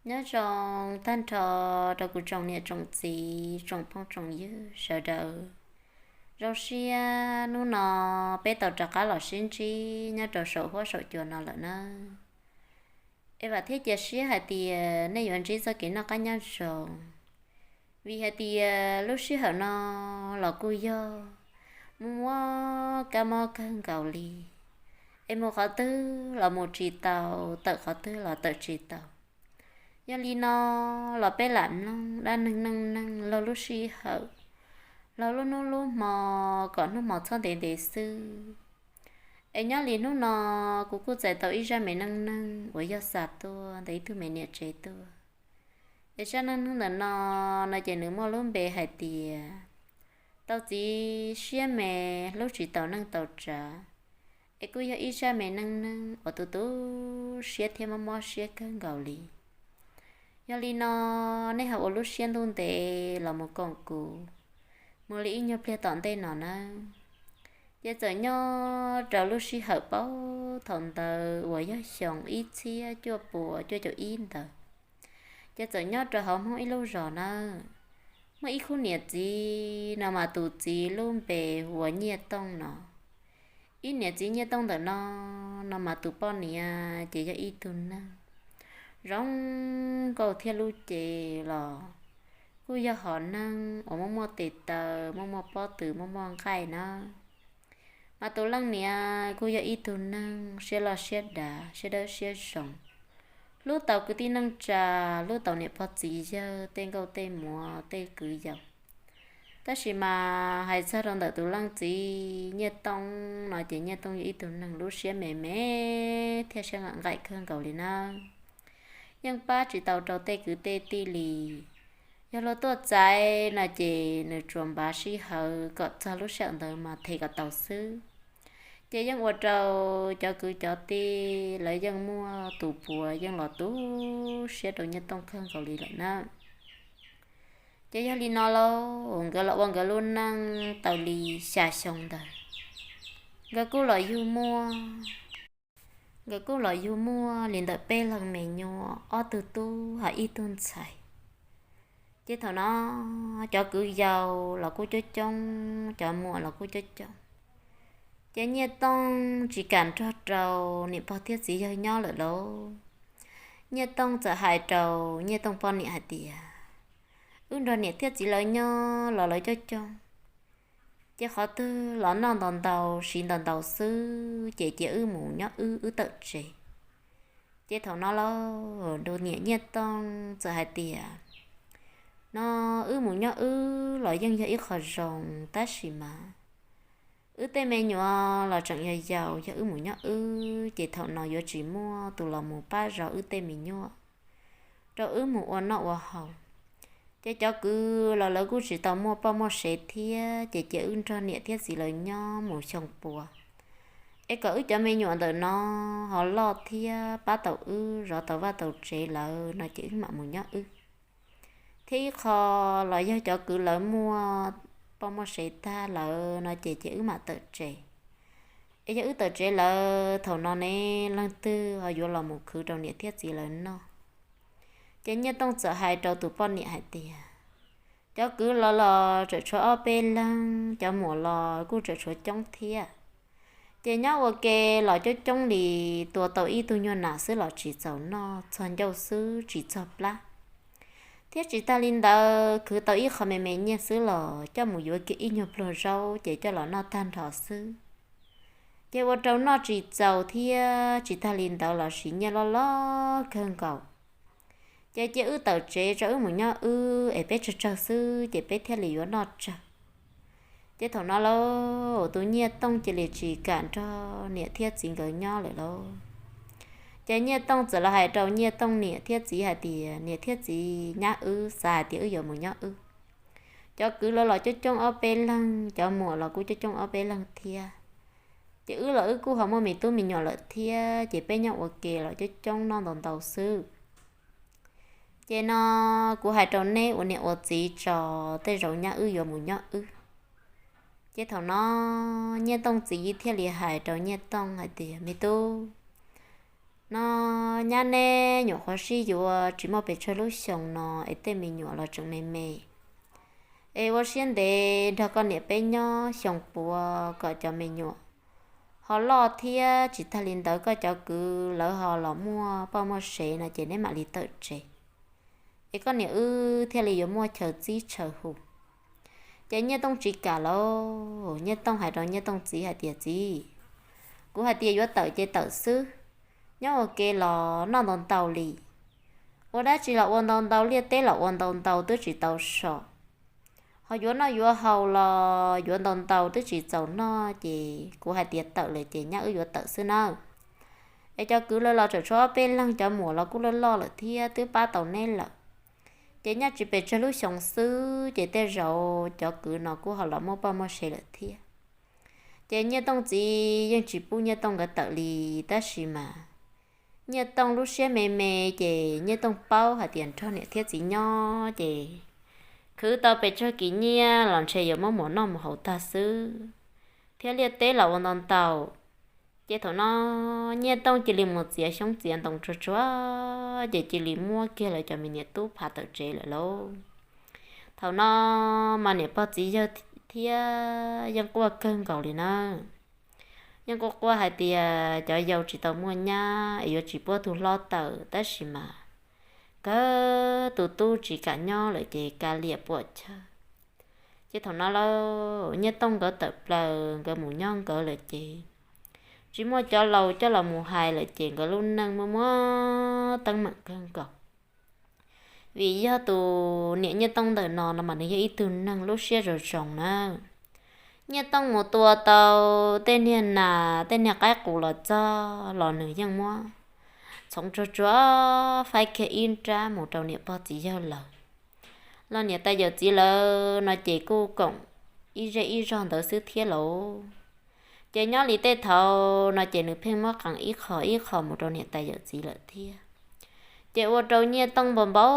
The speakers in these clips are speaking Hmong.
Nyob zoo tag nrho rau kuv tsoom niam tsoom txiv tsoom phooj tsoom ywg sawv daws. Zoo siab hnub no peb tau rov qab los sib ntsib nyob rau saum huab saum cua no lawm nawb. Es vam thiab cia siab hais tias nej yuav ntsib txoj kev noj qab nyob zoo, vim hais tias lub sij hawm no los kuj yog muaj muaj kab mob kawg nkaus li, es mus qhov twg los mus tsis tau, tawm qhov twg los tawm tsis tau. Yog li no los peb lam mloog dab neeg neej neeg laug lub sij hawm, laug lub hnub lub hmo, kom hnub hmo txhob ntev ntev xwb. Es nyob li hnub no kuv kuj txais tau ib zaj me neej neeg uas yog xa tuaj ntawm ib tug me niam tsev tuaj. Es zaj neej neeg ntawm no, no ces nws muaj lub npe hais tias tau txiv siab me hlub tsis tau neej tau tsav. Es kuj yog ib zaj me neej neeg uas tu tu siab thiab mob mob siab kawg nkaus li. Yog li no, nej ho ua lub siab ntuj ntev los mus koom kuv mus li ib nyuag pliag tom ntej no nawb. Ces txawm nyob rau lub sij hawm paub thaum ntawd uas yog xyoo ib txhiab cuaj puas cuaj caum ib ntawd, ces txawm nyob rau hauv Hmoob ib lub zos nawb, muaj ib khub niam txiv no mas tus txiv lub npe hu ua Nyiaj Tooj no. Ib niam txiv Nyiaj Tooj ntawm no, no mas tus poj niam ces yog ib tug neeg zoo nkauj thiab lub cev los kuj yog hom neeg uas muaj muaj tes taw, muaj muaj pob tw, muaj muaj nqaij na. Mas tus leej niam kuj yog ib tug neeg siab loj siab dav, siab dawb siab zoo, hlub tau kwv tij neej tsa, hlub tau niam pog txiv yawg, tej nkauj tej muam, tej kwv yau. Tab sis mas hais txog rau ntawm tus leej txiv Nyiaj Tooj no ces Nyiaj Tooj yog ib tug neeg lub siab me me thiab siab nqaim nqaim kawg nkaus li nawb. Yeej pab tsis tau rau tej kwv tej tij li. Yog luag tuaj txais no ces nws tsuas npav sij hawm kom txog lub sij hawm ntawd mas them kom tau xwb. Ces yeej ua rau cov kwv cov tij lawv yeej muaj tus puas yeej los tu siab rau Nyiaj Tooj kawg nkaus li lawm na. Ces yog li no lauj, nkawd los ua nkawd lub neej tau li xya xyoo ntawd, nkawd kuj los yug muaj, nkawd kuj los yug muaj li ntawm peb leeg me nyuam, ob tug tub ho ib tug ntxhais. Ces thaum no cov kwv yau los kuj coob coob, cov muam los kuj coob coob. Ces Nyiaj Tooj tsis kam nrog rau niam pog thiab txiv yawg nyob lawm lauj. Nyiaj Tooj txawm hais rau Nyiaj Tooj poj niam hais tias, wb nrog niam thiab txiv lawv nyob los lawv coob coob, ces qhov twg los noj ntau ntau siv ntau ntau xwb, ces cia wb mus nyob wb, wb tawm tsev. Ces thaum no lauj, niam Nyiaj Tooj txawm hais tias, no wb mus nyob wb los yeej yog ib qho zoo, tab sis mas wb tej me nyuam los tseem yog yau, yog wb mus nyob wb ces thaum no yuav tsis muaj tus los mus pab zov wb tej me nyuam rau wb mus ua noj ua haus. Ces cov kwv los lawv kuj tsis tau muaj poj muaj sev thiab, ces cia wb nrog niam thiab txiv lawv nyob mus xyoo pua, es kom wb cov me nyuam ntawm no ho loj thiab pab tau wb zov tau vaj tau tsev lawm no ces wb mam mus nyob wb. Thiab ib qho los yog cov kwv lawv muaj poj muaj sev tag lawm no ces cia wb mam tawm tsev. Es yog wb tawm tsev lawm thaum no ne leej twg ho yuav los mus khwv rau niam thiab txiv lawv noj. Ces Nyiaj Tooj txawm hais rau tus poj niam hais tias, cov kwv los los tseem tshuav ob peb leeg, cov muam los kuj tseem tshuav coob thiab. Ces nyob ua ke los coob coob li, tua tau ib tug nyuag nas xwb los tsis txaus noj, txog ncauj xwb tsis txog plab. Thiab tsis tag li ntawd, khwv tau ib qho me me nyiaj xwb los coj mus yuav kiag ib nyuag pluag zaub ces coj los noj tag nrho xwb. Ces ua rau noj tsis txaus thiab tsis tag li ntawd los siv nyiaj loj loj kawg nkaus. Ces cia wb tawm tsev tso wb mus nyob wb es peb tsawg tsawg xwb ces peb thiaj li yuav noj tsawg. Ces thaum no lauj, tus Nyiaj Tooj cia li tsis kam nrog niam thiab txiv nkawd nyob lawm lauj. Ces Nyiaj Tooj txawm los hais rau Nyiaj Tooj niam thiab txiv hais tias, niam thiab txiv, nyab wb xav hais tias wb yuav mus nyob wb. Cov kwv los los coob coob ob peb leeg, cov muam los kuj coob coob ob peb leeg thiab. Ces wb los wb kuj ho muaj me tub me nyuam lawm thiab, ces peb nyob ua ke los coob coob noj ntau ntau xwb. Ces no kuv hais rau neb ua niam ua txiv tso, tej zaum nyab wb yuav mus nyob wb. Ces thaum no Nyiaj Tooj txiv thiaj li hais rau Nyiaj Tooj hais tias, me tub, No nyab neb nyuam qhuav sib yuav tsis muaj pes tsawg lub xyoo no es tej me nyuam los tseem me me, es ua siab ntev nrog koj niam peb nyob xyoo puav kom cov me nyuam ho loj thiab tsis tag li ntawd koj cov kwv lawv ho los muaj poj muaj sev no ces neb mam li tawm tsev, es koj niam wb thiaj li yuav muaj chaw txib chaw hu. Ces Nyiaj Tooj tsis kam lauj, Nyiaj Tooj hais rau Nyiaj Tooj txiv hais tias, Txiv, kuv hais tias yuav tawm ces tawm xwb, nyob ua ke los noj ntau ntau li, ua dab tsi los ua ntau ntau, liaj teb los ua ntau ntau twb tsis tau so, ho yuav noj yuav haus los yuav ntau ntau twb tsis txaus noj, ces kuv hais tias tawm lawm ces nyab wb yuav tawm xwb nawb. Es cov kwv lawv los tseem tshuav ob peb leeg, cov muam los kuj loj loj lawm thiab twb pab tau neb lawm. Ces nyob tsis pes tsawg lub xyoo xwb ces tej zaum cov kwv no kuj ho los muaj poj muaj sev lawm thiab. Ces Nyiaj Tooj txiv yeej tsis pub Nyiaj Tooj nkawd tawm li, tab sis mas Nyiaj Tooj lub siab me me, ces Nyiaj Tooj paub hais tias nrog niam thiab txiv nyob ces khwv tau pes tsawg kis nyiaj los ntshe yuav muab mus noj mus haus tag xwb, thiab liaj teb los ua ntau ntau. Ces thaum no Nyiaj Tooj cia li mus txiav xyoob txiav ntoo tsuag tsuag, ces cia li muab kiag lawv cov me niam tub phav tawm tsev lawm lauj. Thaum no mas niam pog txiv yawg thiab yeej quaj kawg nkaus li na. Yeej quaj quaj hais tias cov yau tsis tau muaj nyab es yuav tsis puab tug hlob tawm, tab sis mas kawg tus tub tsis kam nyob lawm ces ka liam puam chawj. Ces thaum no lauj, Nyiaj Tooj nkawd tawm plaws nkawd mus nyob nkawd lawm ces tsis muaj cov laus coj los mus hais lawm ces nkawd lub neej muaj muab teeb meem kawg nkaus. Vim yog tus niam Nyiaj Tooj ntawm no no mas nws yog ib tug neeg lub siab zoo zoo na. Nyiaj Tooj mus tua tau tej niag nas tej niag qaib qus los txog los nws yeej muab txhoov tsuag tsuag faib kiag ib nrab mus rau niam pog txiv yawg lawm. Los niam tais yawm txiv lawm no ces kuj koom ib zej ib zog ntawd xwb thiab lauj. Ces nyob li tej thaum no ces nws pheej muab qee ib qho ib qho mus rau niam tais yawm txiv lawm thiab. Ces ua rau Nyiaj Tooj npau npau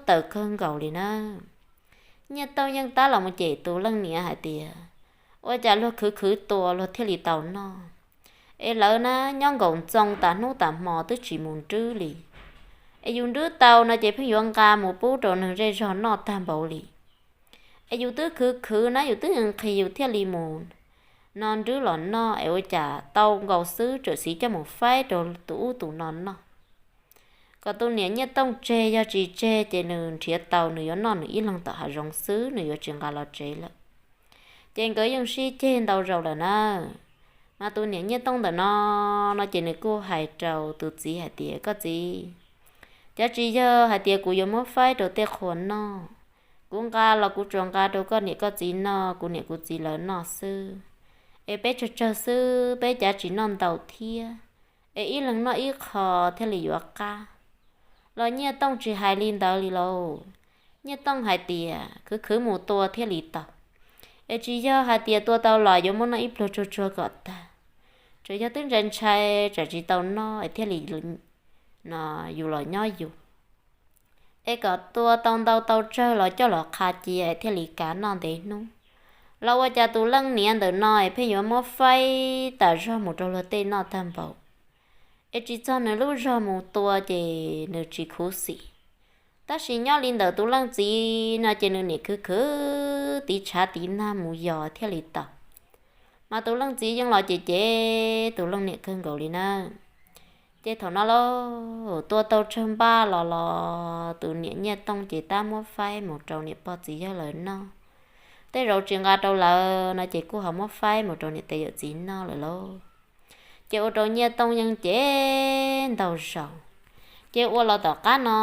taws kawg nkaus li na. Nyiaj Tooj yeej tab los mus cem tus leej niam hais tias, ua cas luag khwv khwv tua luag thiaj li tau noj, es lawv na nyob nkaum ntxoo tas hnub tas hmo twb tsis mus nrwb li. Es yus nrwb tau no ces pheej yuav nqa mus pub rau neeg zej zog noj tag npaum li. Es yus twb khwv khwv na yus twb nqhis yus thiaj li mus no nrwb los noj, es ua cas tau nkaus xwb txawm xiv coj mus faib rau tus ub tus no noj. Kom tus niam Nyiaj Tooj tseg, yog tsis tseg ces nws nrhiav tau nws yuav noj nws ib leeg tom hav zoov xwb, nws yuav tsis nqa los tsev lawm. Ces nkawd yeej sib ceg ntau zaus lawm na. Mas tus niam Nyiaj Tooj ntawm no, no ces nws kuj hais rau tus txiv hais tias, koj txiv, cov tsis yog hais tias kuv yuav muab faib rau tej qhua noj, kuv nqa los kuv tsuas nqa rau koj niam koj txiv noj, kuv niam kuv txiv lawv noj xwb. Es peb tsawg tsawg xwb, peb cav tsis noj ntau thiab, es ib leeg noj ib qho thiaj li yuav qab. Los Nyiaj Tooj tsis hais li ntawd li lauj. Nyiaj Tooj hais tias khwv khwv mus tua thiaj li tau. Es tsis yog hais tias tua tau los yuav muab noj ib pluag tsuag tsuag kom tag. Tsuas yog twb ntshai ntshai tsam tsis tau noj es thiaj li no yus los nyob yus. Es kom tua tau ntau tau tsawg los coj los qha cia es thiaj li kav noj ntev hnub. Los ua cas tus leej niam ntawm no es pheej yuav muab faib tas zog mus rau luag tej noj tag npaum. Es tsis txog nws lub zog mus tua ces nws tsis khuv xim. Tab sis nyob li ntawm tus leej txiv no ces nws niam khwv khwv tiv tshav tiv nag mus yos thiaj li tau. Mas tus leej txiv yeej los cem cem tus leej niam kawg nkaus li na. Ces thaum no lauj, tua tau tsawg npaj los los tus niam Nyiaj Tooj ces tab muab faib mus rau niam pog txiv yawg lawv noj. Tej zaum tsis nqa rau lawv no ces kuj ho muab faib mus rau niam tais yawm txiv noj lawm lauj. Ces ua rau Nyiaj Tooj yeej cem ntau zaus. Ces ua los tom qab no,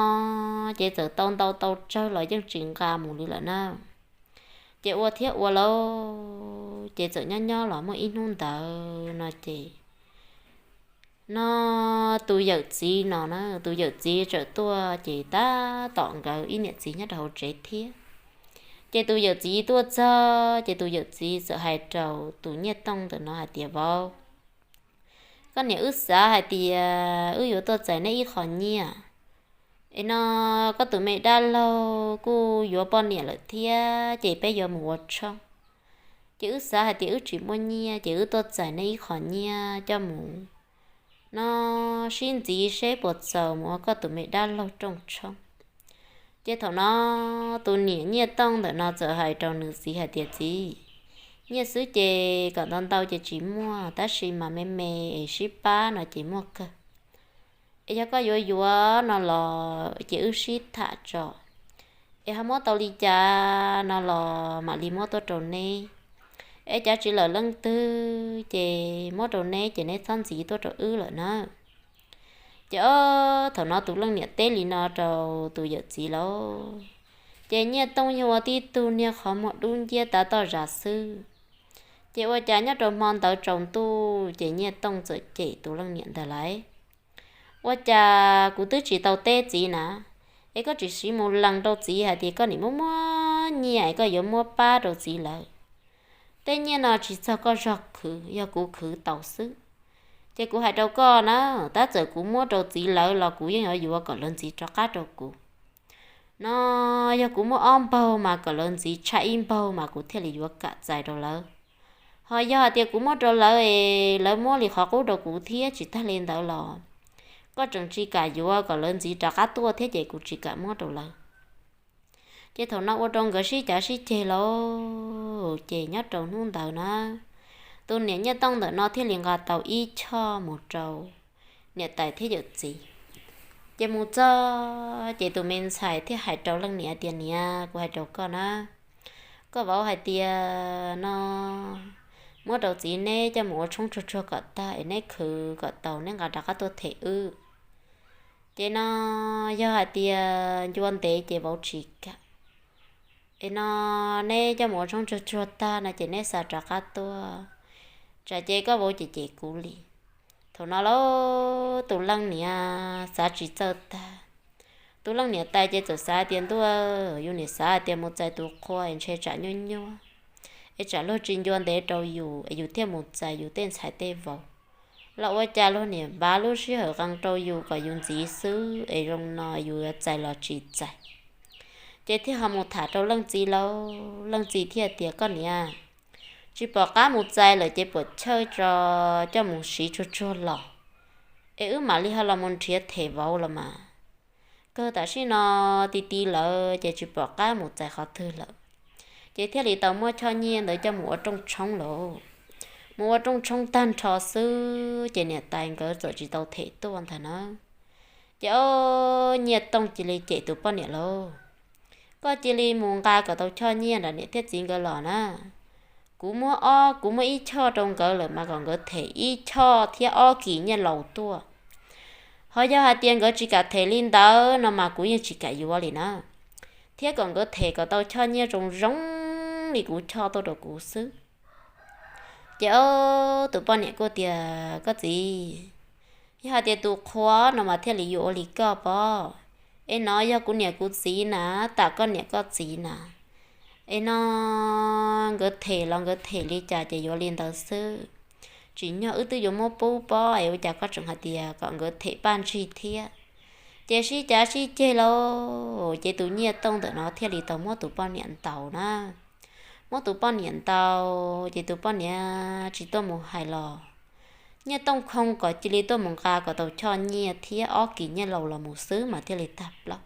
ces txawm tau ntau tau tsawg los yeej tsis nqa mus li lawm na. Ces ua thiab ua lauj, ces txawm nyob nyob los muaj ib hnub ntawd no ces no tus yawm txiv no na, tus yawm txiv txawm tuaj ces tab tom nkawd ib niam txiv nyob rau hauv tsev thiab. Ces tus yawm txiv tuaj txog ces tus yawm txiv txawm hais rau tus Nyiaj Tooj ntawm no hais tias, vauv, koj niam wb xav hais tias wb yuav tuaj txais neb ib qho nyiaj. Es no koj tus me dab laug kuj yuav poj niam lawm thiab ces peb yuav mus ua tshoob. Ces wb xav hais tias wb tsis muaj nyiaj ces wb tuaj txais neb ib qho nyiaj coj mus no sib ntxiv seb puas txaus mus ua koj tus me dab laug rooj tshoob. Ces thaum no tus niam Nyiaj Tooj ntawm no txawm hais rau nws txiv hais tias, Txiv, nyiaj xwb ces kom ntau ntau ces tsis muaj, tab sis mas me me es sib pab no ces muaj kawg. Es yog koj yuav yuav no los ces wb sib tham tso, es ho muab tau li cas no los mam li muab tuaj rau neb. Es cav tsis lawm leej twg ces muab rau neb ces neb txhob ntxiv tuaj rau wb lawm na. Ces ob thaum no tus leej niam teb li no rau tus yawm txiv lauj, ces Nyiaj Tooj yog ua tib tug niag qhov muag dub nciab tav toj zam xwb. Ces ua cas nyob rau hmo ntawd tsaus ntuj ces Nyiaj Tooj txawm cem tus leej niam ntawd lawm, Ua cas kuv twb tsis tau teb txiv na, es koj tsis siv mus lees rau txiv hais tias koj nim muab muab nyiaj es koj yuav muab pab rau txiv lawv. Tej nyiaj no tsis txog koj zog khwv, yog kuv khwv tau xwb. Ces kuv hais rau koj na, tab txawm kuv muab rau txiv lawv los kuv yeej yuav yuav kom lawv ntxiv rov qab rau kuv. No yog kuv muab ob npaug mas kom lawv ntxiv tshaj ib npaug mas kuv thiaj li yuav kam txais rau lawv. Ho yog hais tias kuv muab rau lawv es lawv muab li qhov qub rau kuv thiab tsis tag li ntawd los koj tseem tsis kam yuav kom lawv ntxiv rov qab tuaj thiab ces kuv tsis kam muab rau lawv. Ces thaum no ua rau nkawd sib cav sib ceg lauj, ces nyob rau hnub ntawd na, tus niam Nyiaj Tooj ntawm no thiaj li nqa tau ib choj mus rau niam tais thiab yawm txiv. Ces mus txog ces tus me ntxhais thiaj hais rau leej niam tias, Niam, kuv hais rau koj na, koj vauv hais tias no muab rau txiv neb coj mus ua tshoob tsuag tsuag kom tag es neb khwv kom tau neb nqa rov qab tuaj them wb. Ces no yog hais tias ncua ntev ces vauv tsis kam. Es no neb coj mus ua tshoob tsuag tsuag tag no ces neb xa rov qab tuaj, tsam ces koj vauv ces cem kuv li. Thaum no lauj, tus leej niam xav tsis txawj tag. Tus leej niam tais ces txawm xav tias, Ntuj, yus niam xav hais tias mus txais tus qhua es ntshe tsam nyuaj nyuaj, es tsam luag tsis ncua ntev rau yus es yus thiaj mus txais yus tej ntxhais tej vauv. Los ua cas luag niam npav lub sij hawm qee rau yus kom yus ntxiv xwb es zoo no yus yuav txais los tsis txais. Ces thiaj ho mus tham rau leej txiv lauj, leej txiv thiaj tias, Koj niam, tsis pom qab mus txais lawm ces puam chawj tso, coj mus siv tsuag tsuag los, es wb mam li ho los mus nrhiav them vauv los mas. Kawg tam sim no ti ti lawm ces tsis pom qab mus txais qhov twg lawm. Ces thiaj li tau muab choj nyiaj ntawd coj mus ua rooj tshoob lauj. Mus ua rooj tshoob tag nrho xwb ces niam tais nkawd txawm tsis tau them tuaj ntag na. Ces ob Nyiaj Tooj cia li cem tus poj niam lauj, Koj cia li mus nqa kom tau choj nyiaj nram niam thiab txiv nkawd los na. Kuv muab ob, kuv muab ib choj rau nkawd lawm mas kom nkawd them ib choj thiab ob kis nyiaj laus tuaj. Ho yog hais tias nkawd tsis kam them li ntawd no mas kuv yeej tsis kam yuav li na. Thiab kom nkawd them kom tau choj nyiaj zoo zoo li kuv choj tuaj rau kuv xwb. Ces ob tus poj niam kuj tias, Koj txiv, yog hais tias tus qhua no mas thiaj li yuav ua li koj pob. Es no yog kuv niam kuv txiv na, tam koj niam koj txiv na. Es no nkawd them los nkawd them li cas ces yuav li ntawd xwb. Tsim nyog wb twb yuav muab pub pob es ua cas koj tseem hais tias kom nkawd them paj ntsig thiab. Ces sib cav sib ceg lauj, ces tus Nyiaj Tooj ntawm no thiaj li tau muab tus poj niam ntaus na. Muab tus poj niam ntaus ces tus poj niam tsis tuaj mus hais los, Nyiaj Tooj khoo kom cia li tuaj mus nqa kom tau choj nyiaj thiab ob kis nyiaj laus los mus xwb mas thiaj li tag plaub.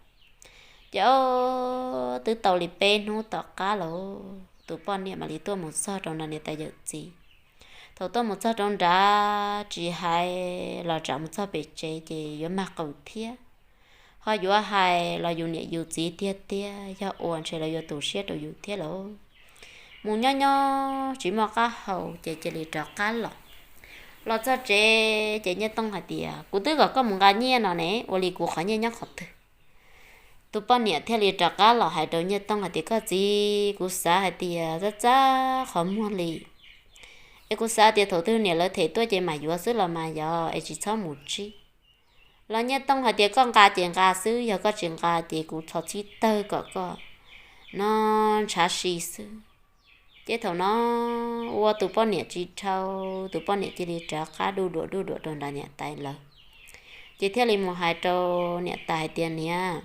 Ces ob twb tau li peb hnub tom qab lauj, tus poj niam mam li tuaj mus txog rau nram niam tais yawm txiv. Thaum tuaj mus txog rau nrad tsis hais los tsam mus txog pem tsev ces yuav mag qws thiab. Ho yuav hais los yus niam yus txiv tiag tiag, yog ua ntshe lawv yuav tu siab rau yus thiab lauj. Mus nyob nyob tsis muaj qab hau ces cia li rov qab los. Los txog tsev ces Nyiaj Tooj hais tias, Kuv twb kom koj mus nqa nyiaj no ne, ua li kuv qhov nyiaj nyob qhov twg? Tus poj niam thiaj li rov qab los hais rau Nyiaj Tooj hais tias, Koj txiv, kuv xav hais tias txaj txaj qhov muag li, es kuv xav tias thaum twg niam lawv them tuaj ces mam yuav xwb los mas yog es tsis txhob mus tsib. Los Nyiaj Tooj hais tias, Koj nqa ces nqa xwb, yog koj tsis nqa ces kuv txhob txhib tawg kom koj no ntshav si xwb. Ces thaum no ua tus poj niam tsis dhau, tus poj niam cia li rov qab duj duam duj duam rau nram niam tais lawv. Ces thiaj li mus hais rau niam tais hais tias, Niam,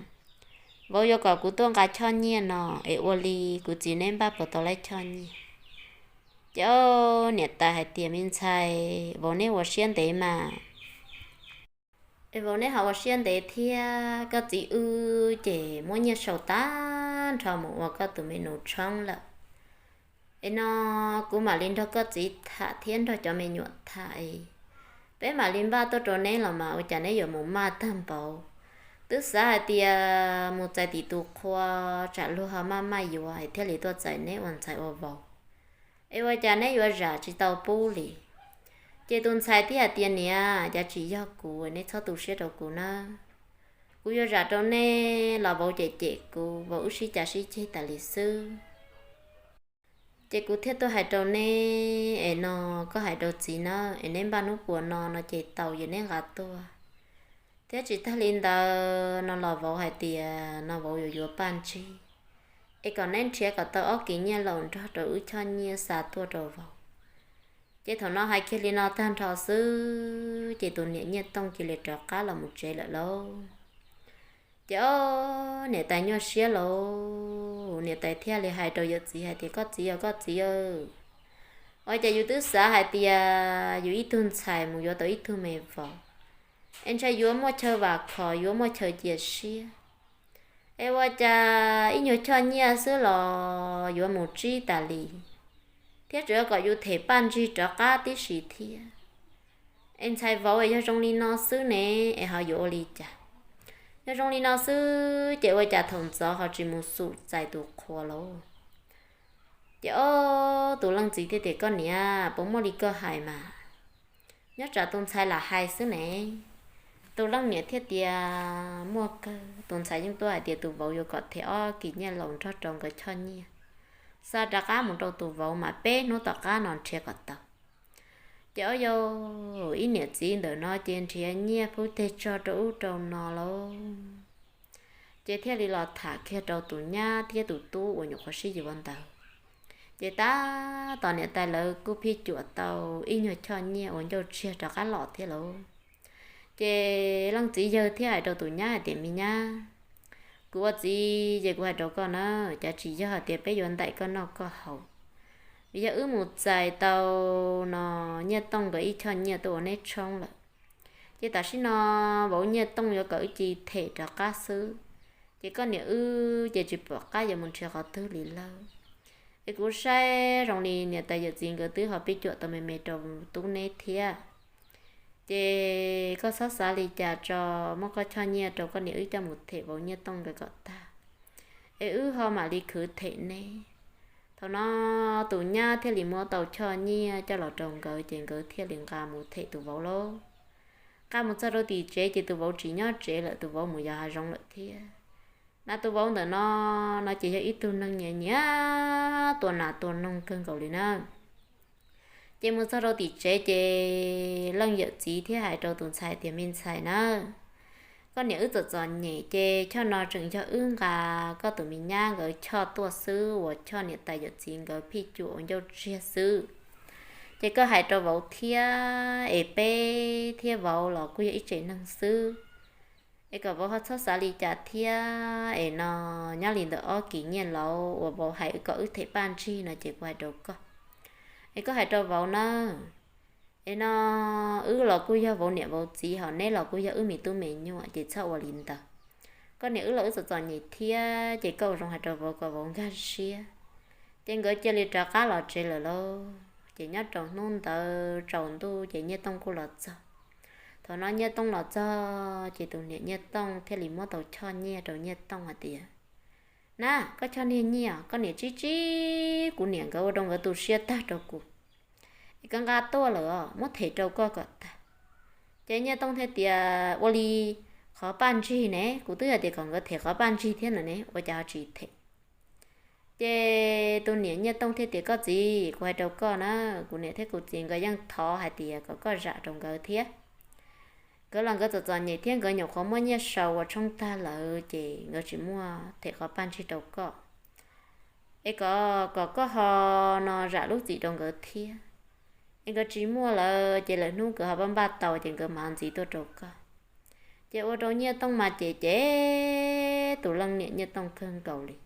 vauv yuav kom kuv tuaj nqa choj nyiaj no, es ua li kuv txiv neb npaj puas tau lawv choj nyiaj? Ces niam tais hais tias, Me ntxhais, vauv neb ua siab ntev mas, Es vauv, neb ho ua siab ntev thiab, koj txiv wb ces muab nyiaj sau tag nrho mus ua koj tus me nus tshoob lawm. Es no kuv mam li nrog koj txiv tham thiab nrog cov me nyuam tham, peb mam li npaj tuaj rau neb los mas ua cas neb yuav mus maj tag npaum. Twb xav hais tias mus txais tim tus qhua tsam luag ho maj maj yuav thiaj li tuaj txais neb ua ntxhais ua vauv. Es ua cas neb yuav zam tsis tau pub li? Ces tus ntxhais thiaj hais tias, niam, cas tsis yog kuv, neb txhob tu siab rau kuv nawb. Kuv yuav zam rau neb los vauv cem cem kuv, vauv wb sib cav sib ceg tas li xwb. Ces kuv thiaj tuaj hais rau neb, es no koj hais rau txiv nawb, es neb npaj hnub puas no no ces tau yog neb nqa tuaj. Thiab tsis tag li ntawd no los vauv hais tias no vauv yuav yuav Paj Ntsig, es kom neb nrhiav kom tau ob kis nyiaj laus nrog rau wb choj nyiaj xa tuaj rau vauv. Ces thaum no hais kiag li no tag nrho xwb ces tus niam Nyiaj Tooj cia li rov qab los mus tsev lawm lauj. Ces ob niam tais nyuaj siab lauj, niam tais thiaj li hais rau yawm txiv hais tias, koj txiv aw, koj txiv aw, ua cas yus twb xav hais tias yus ib tug ntxhais mus yuav tau ib tug me vauv, es ntshai yuav muaj chaw vam khom, yuav muaj chaw cia siab, es ua cas ib nyuag choj nyiaj xwb los yuav mus tsib tas li, thiab tseem yuav kom yus them Paj Ntsig rov qab tib si thiab. Es ntxhais vauv, es yog zoo li no xwb ne, es ho yuav ua li cas? Yog zoo li no xwb ces ua cas thaum ntxov ho tsis mus xum txais tus qhua lauj? Ces ob tus leej txiv thiaj tias, koj niam, puas muaj li koj hais mas? Nyob tsam tus ntxhais lam hais xwb ne. Tus leej niam thiaj tias, muaj kawg, tus ntxhais yeej tuaj hais tias tus vauv yuav kom them ob kis nyiaj laus nrog rau nkawd choj nyiaj, xa rov qab mus rau tus vauv mas peb hnub tom qab no nrhiav kom tau. Ces ob yau ib niam txiv ntawm no ces nrhiav nyiaj phub teg tsog rau ub rau no lauj. Ces thiaj li los tham kiag rau tus nyab thiab tus tub uas nyuam qhuav sib yuav ntawd. Ces tab tom niam tais lawv kuj phij cuam tau ib nyuag choj nyiaj uas ncauj tsiag rov qab los thiab lauj. Ces leej txiv yawg thiaj hais rau tus nyab hais tias, me nyab, kuv ua txiv ces kuv hais rau koj na, cav tsis yog hais tias peb yuav ntaim koj noj koj haus, vim yog wb mus txais tau no Nyiaj Tooj nkawd ib choj nyiaj tuaj ua neb tshoob lawm. Ces tam sim no vauv Nyiaj Tooj yuav kom wb cia li them rov qab xwb, ces koj niam wb ces tsis pom qab yuav mus nrhiav qhov twg li lawm. Es kuv saib zoo li niam tais yawm txiv nkawd twb ho phij cuam tau me me rau tub neb thiab. Ces koj txhob xav li cas tso, muab koj choj nyiaj rau koj niam wb coj mus them vauv Nyiaj Tooj nkawd kom tag, es wb ho mam li khwv them neb. Thaum no tus nyab thiaj li muab tau choj nyiaj coj los rau nkawd ces nkawd thiaj li nqa mus them tus vauv lauj. Nqa mus txog rau tim tsev ces tus vauv tsis nyob tsev lawm, tus vauv mus yos hav zoov lawm thiab. Mas tus vauv ntawm no, no ces yog ib tug neeg nyiam nyiam tua nas tua noog kawg nkaus li na. Ces mus txog rau tim tsev ces leej yawm txiv thiaj hais rau tus ntxhais tias, me ntxhais na, koj niam wb txom txom nyem ces choj no tseem yog wb nqa koj tus me nyab nkawd choj tuaj xwb, uas choj niam tais yawm txiv nkawd phij cuam ua ncauj tsiag xwb. Ces koj hais rau vauv thiab, es peb thiab vauv los kuj yog ib tsev neeg xwb, es kom vauv ho txhob xav li cas thiab. Es no nyob li ntawm ob kis nyiaj laus uas vauv hais kom wb them Paj Ntsig no ces kuv hais rau koj, es koj hais rau vauv nawb. Es no wb los kuj yog vauv niam vauv txiv, ho neb los kuj yog wb me tub me nyuam, ces txhob ua li ntawd. Koj niam wb los wb txom txom nyem thiab, ces koj ua zoo hais rau vauv kom vauv nkag siab. Ces nkawd cia li rov qab los tsev lawm lauj. Ces nyob rau hnub ntawd tsaus ntuj ces Nyiaj Tooj kuj los txog. Thaum no Nyiaj Tooj los txog ces tus niam Nyiaj Tooj thiaj li muab tau choj nyiaj rau Nyiaj Tooj hais tias, na, koj choj niag nyiaj, koj niam tsib tsib kuv niam nkawd ua rau nkawd tu siab tag rau kuv, es koj nqa tuaj lawm os, muab them rau koj kom tag. Ces Nyiaj Tooj thiaj tias, ua li qhov Paj Ntsig ne, kuv twb hais tias kom nkawd them qhov Paj Ntsig thiab no ne, ua cas ho tsis them? Ces tus niam Nyiaj Tooj thiaj tias, koj txiv, kuv hais rau koj na, kuv niam thiab kuv txiv nkawd yeej thov hais tias kom koj zam rau nkawd thiab. Nkawd los nkawd txom txom nyem thiab nkawd nyuam qhuav muab nyiaj sau ua tshoob tag lawm ces nkawd tsis muaj them qhov Paj Ntsig rau koj. Es kom, kom koj ho no zam lub txim rau nkawd thiab. Es nkawd tsis muaj lawm ces lwm hnub nkawd ho pab npaj tau ces nkawd mam ntxiv tuaj rau koj. Ces ua rau Nyiaj Tooj mas ces ces tus leej niam Nyiaj Tooj kawg nkaus li.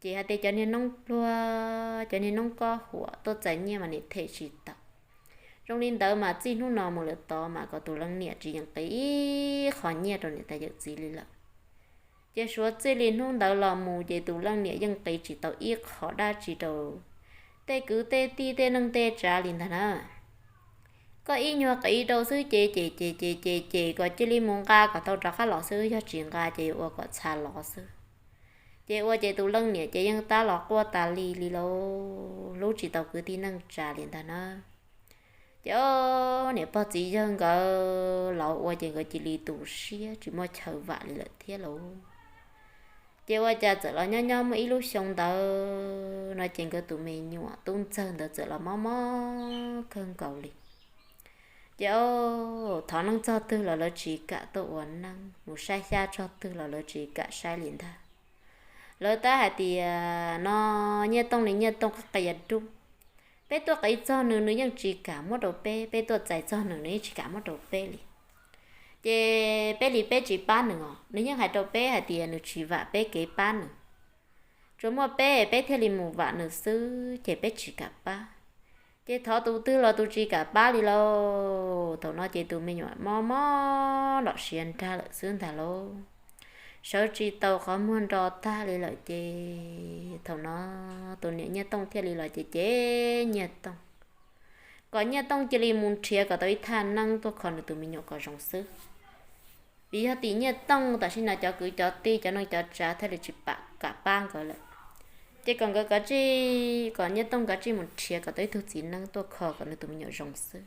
Ces hais tias cov niag noob pluag, cov niag noob kob huam tuaj txais nyiaj mas nim them tsis tau. Zoo li ntawd mas txij hnub no mus lawm tod mas kom tus leej niam tsis yeem qiv ib qho nyiaj rau niam tais yawm txiv li lawm. Ces suav txij li hnub ntawd los mus ces tus leej niam yeej qiv tsis tau ib qho dab tsi rau tej kwv tej tij tej neej tej tsav li ntag na. Koj ib nyuag qiv rau xwb ces ces ces ces ces ces kom cia li mus nqa kom tau rov qab los xwb, yog tsis nqa ces yuav ua kom txha los xwb. Ces ua ces tus leej niam ces yeej tab los quaj tas li li lauj, hlub tsis tau kwv tij neej tsa li ntag na. Ces o, niam pog txiv yawg nkawd los ua ces nkawd cia li tu siab tsis muaj chaw vam li lawm thiab lauj. Ces ua cas txawm los nyob nyob muaj ib lub xyoo ntawd no ces nkawd tus me nyuam tub ntxawg ntawd txawm los mob mob kawg nkaus li. Ces o, thov neeb txog twg los lawv tsis kam tuaj ua neeb, mus saib xyab txog twg los lawv tsis kam saib li ntag. Lawv tab hais tias no, Nyiaj Tooj li Nyiaj Tooj qab qias dub, peb tuaj qiv txog nws nws yeej tsis kam muab rau peb, peb tuaj txais txog nws nws yeej tsis kam muab rau peb li. Ces peb li peb tsis pab nws os, nws yeej hais rau peb hais tias nws tsis vam peb kev pab nws, tsuas muaj peb peb thiaj li mus vam nws xwb ces peb tsis kam pab. Ces thov tus twg los tus tsis kam pab li lauj. Thaum no ces tus me nyuam mob mob nrom siav nrag lawm xwb ntag lauj, sawv tsis tau qhov muag nro tag li lawm ces thaum no tus niam Nyiaj Tooj thiaj li los ces ces Nyiaj Tooj, kom Nyiaj Tooj cia li mus nrhiav kom tau ib thaj neeb tuaj kho nws tus me nyuam kom zoo xwb. Vim yog tim Nyiaj Tooj tam sim no cov kwv cov tij cov neej cov tsav thiaj li tsis pab kam pab nkawd lawm. Ces kom nkawd kav tsij, kom Nyiaj Tooj kav tsij mus nrhiav kom tau ib tug txiv neeb tuaj kho kom nws tus me nyuam zoo xwb.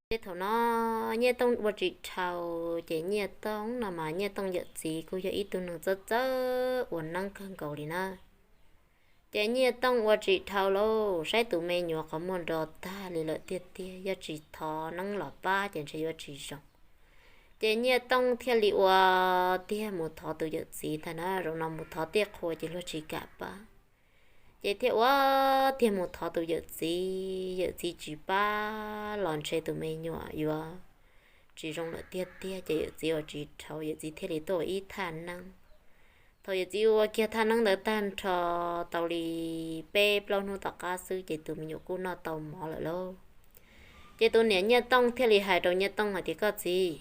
Ces thaum no Nyiaj Tooj ua tsis dhau, ces Nyiaj Tooj no mas Nyiaj Tooj yawm txiv kuj yog ib tug neeg txawj txawj ua neeb kawg nkaus li na. Ces Nyiaj Tooj ua tsis dhau lauj, saib tus me nyuam qhov muag nro tag li lawm tiag tiag, yog tsis thov neeb los pab ces ntshe yuav tsis zoo. Ces Nyiaj Tooj thiaj li ua tiag mus thov tus yawm txiv ntag na, zaum no mus thov tej qhua ces luag tsis kam pab. Ces thiaj ua tiag mus thov tus yawm txiv, yawm txiv tsis pab los ntshe tus me nyuam yuav tsis zoo lawm tiag tiag, ces yawm txiv ua tsis dhau, yawm txiv thiaj li tuaj ua ib thaj neeb. Thaum yawm txiv ua kiag thaj neeb ntawd tag nrho tau li peb plaub hnub tom qab xwb ces tus me nyuam kuj noj tau mov lawm lauj. Ces tus niam Nyiaj Tooj thiaj li hais rau Nyiaj Tooj hais tias, Koj txiv,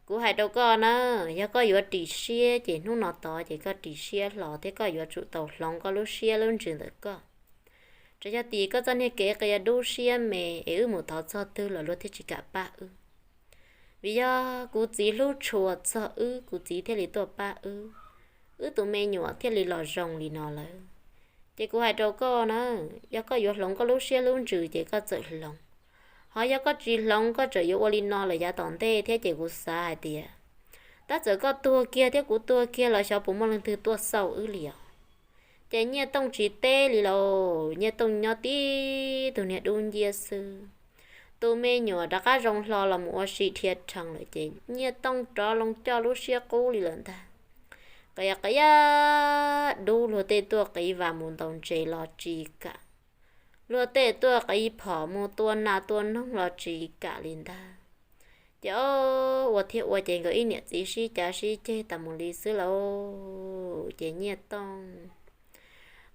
kuv hais rau koj na, yog koj yuav ris siab ces hnub no tod ces koj ris siab hlo thiab koj yuav tsum tau hloov koj lub siab lub ntsws ntawm koj. Tsuas yog tim koj txoj niag kev qias dub siab me es wb mus thov txog twg los luag thiaj tsis kam pab wb. Vim yog kuv txiv hlub tshua txog wb, kuv txiv thiaj li tuaj pab wb, wb tus me nyuam thiaj li los zoo li no lawm. Ces kuv hais rau koj na, yog koj yuav hloov koj lub siab lub ntsws ces koj txawm hloov. Ho yog koj tsis hloov koj tseem yuav ua li no lawm yav tom ntej thiab ces kuv xav hais tias tab txawm koj tuag kiag thiab kuv tuag kiag los xyov puas muaj leej twg tuaj xauj wb li os. Ces Nyiaj Tooj tsis teb li lauj, Nyiaj Tooj nyob tib tug niag dub nciab xwb. Tus me nyuam rov qab zoo hlo los mus ua si dhia rhees lawm ces Nyiaj Tooj rov loo coj lub siab qub li lawm ntag. Qias qias dub, luag tej tuaj qiv vas mus ntaus ntses los tsis kam, luag tej tuaj qiv phom mus tua nas tua noog los tsis kam li ntag. Ces o, ua thiaj ua ces nkawd ib niam txiv sib cav sib ceg tas mus li xwb lauj. Ces Nyiaj Tooj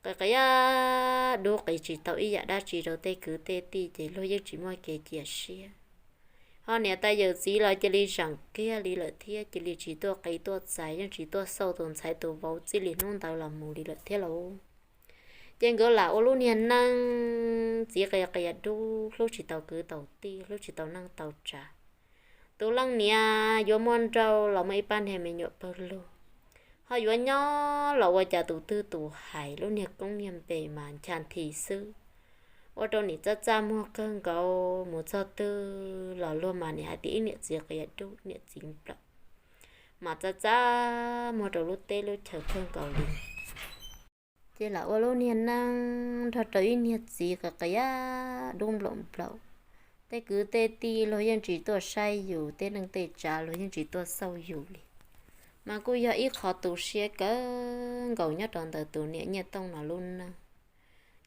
qias qias dub qiv tsis tau ib yam dab tsi rau tej kwv tej tij ces luag yeej tsis muaj kev cia siab. Ho niam tais yawm txiv los cia li zeem kiag li lawm thiab, cia li tsis tuaj qiv tuaj txais, yeej tsis tuaj xauj tus ntxhais tus vauv txij li hnub ntawd los mus li lawm thiab lauj. Ces nkawd lam ua lub niag neej txiv qias qias dub, hlub tsis tau kwv tau tij, hlub tsis tau neej tau tsav. Tus leej niam yuav muaj nrauj los muaj ib pab niag me nyuam pawg lug, ho yuav nyob los ua cas tus twg tus hais, lub niag koob niag npe mas ncha nthi xwb. Ua rau nim txaj txaj muag kawg nkaus, mus txog twg los luag mas nim hais tias ib niam txiv qias dub, niam txiv nplaum, mas txaj txaj muag rau lub teb lub chaw kawg nkaus li. Ces lam ua lub niag neej nrog rau ib niag txiv qias qias dub nplaum nplaum. Tej kwv tej tij luag yeej tsis tuaj saib yus, tej neej tej tsav luag yeej tsis tuaj xauj yus li. Mas kuj yog ib qho tu siab kawg nkaus nyob rau ntawm tus niam Nyiaj Tooj no lub neej.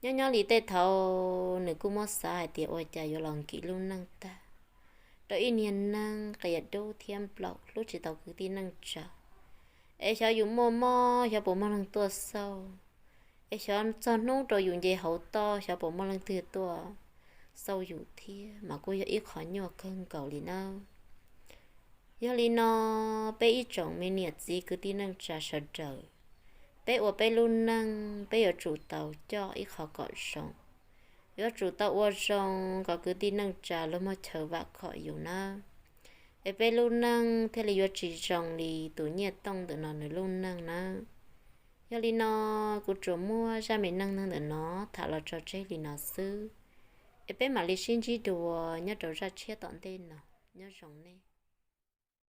Nyob nyob li tej thaum nws kuj muab xav hais tias ua cas yuav los nkim lub neej tag rau ib niag neej qias dub thiab nplaum, hlub tsis tau kwv tij neej tsa. Es xyov yus muaj mob xyov puas muaj leej tuaj xauj, es xyov txog hnub rau yus nce hauv toj xyov puas muaj leej twg tuaj xauj yus thiab mas kuj yog ib qho nyuaj kawg nkaus li nawb. Yog li no, peb ib tsoom me niam txiv kwv tij neej tsa sawv daws, peb ua peb lub neej peb yuav tsum tau coj ib qho kom zoo, yuav tsum tau ua zoo kom kwv tij neej tsa luag muaj chaw vam khom yus nawb, es peb lub neej thiaj li yuav tsis zoo li tus Nyiaj Tooj ntawm no nws lub neej nawb. Yog li no, kuv tsuas muab zaj me neej neeg ntawm no tham los tso tseg li no xwb, es peb mam li sib ntsib dua nyob rau zaj tshiab tom ntej no. Nyob zoo nej.